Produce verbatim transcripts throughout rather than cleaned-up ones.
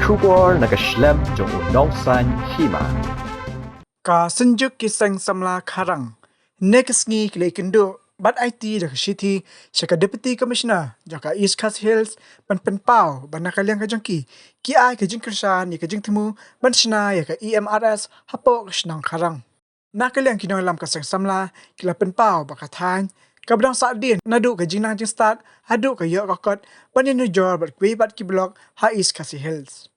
Khubor na ka shlem jong u nongsan hima. Ka Synjuk ki Seng Samla Kharang ne ka sngi ki la ïakynduh bad aiti da ka shithi sha ka Deputy Commissioner jong ka East Khasi Hills ban pynpaw ba na ka liang ka jong ki, ki ai ka jingkyrshan ïa ka jingthmu ban shna ïa ka E M R S hapoh ka shnong Kharang. Na ka liang ki nongïalam ka seng samla ki la pynpaw ba ka thaiñ kaba dang sahdien naduh ka jingnang jingstad haduh ka ïoh ka kot ban ïanujor bad kiwei pat ki block ha East Khasi Hills.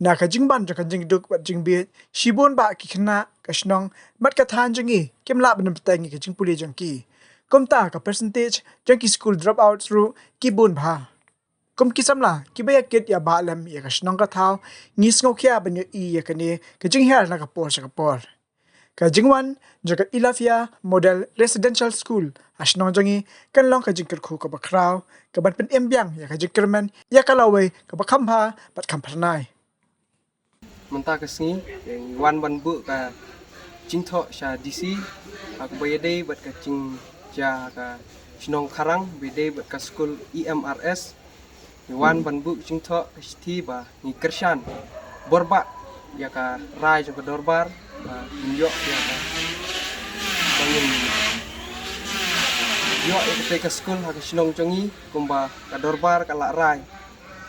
Na ka jingban jong ka jingduk bad jingbieit, shibun bah ki khynnah ka shnong bad ka thaiñ jong ngi kim lah ban pynbteng ïa ka jingpule jong ki. Kumta ka percentage jong ki school dropouts ruh ki bun bha. Kum ki samla kiba ïakit ïa ba lem ïa ka shnong ka thaw, ngi sngewkhia ban ïohi ïa kane ka jinghiar na ka por sha ka por. Ka jingwan jong ka Ilafia Model Residential School ha shnong jong ngi kan long ka jingkyrkhu kaba khraw kaban pynim biang ïa ka jingkyrmen ïa ka lawei kaba kham bha bad kham phyrnai. Mynta ka sngi ngi wan ban buh ka jingthoh sha D C ha kaba ïadei bad ka jingjia ka shnong Kharang ba ïadei bad ka skul E M R S. Ngi wan ban buh ka jingthoh ka shithi ba ngi kyrshan borbah ïa ka rai jong ka dorbar ba ngin ïoh ïa ka, ba ngin ïoh ïa katei ka skul ha ka shnong jong ngi kumba ka dorbar ka la rai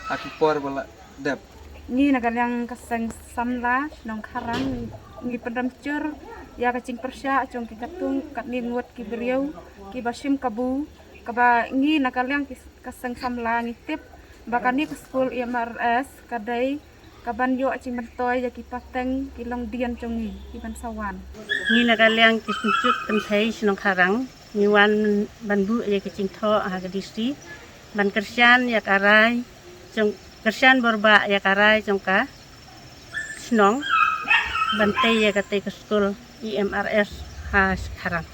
ha ki por ba la dep. Ngi na ka liang ka seng samla shnong Kharang ngi pynrem jur ïa ka jingpyrshah jong ki katto katne ngut ki briew kiba shim kabu, kaba ngi na ka liang ki, ka seng samla ngi tip ba kane ka skul E M R S ka dei kaban ïoh jingmyntoi ïa ki pateng ki longdien jong ngi kiban sa wan. Ngi na ka liang ki Synjuk Kynthei shnong Kharang ngi wan ban buh ïa ka jingthoh ha ka D C ban kyrshan ïa ka rai jong, kyrshan borbah ïa ka rai jong ka shnong ban tei ïa katei ka skul E M R S ha Kharang.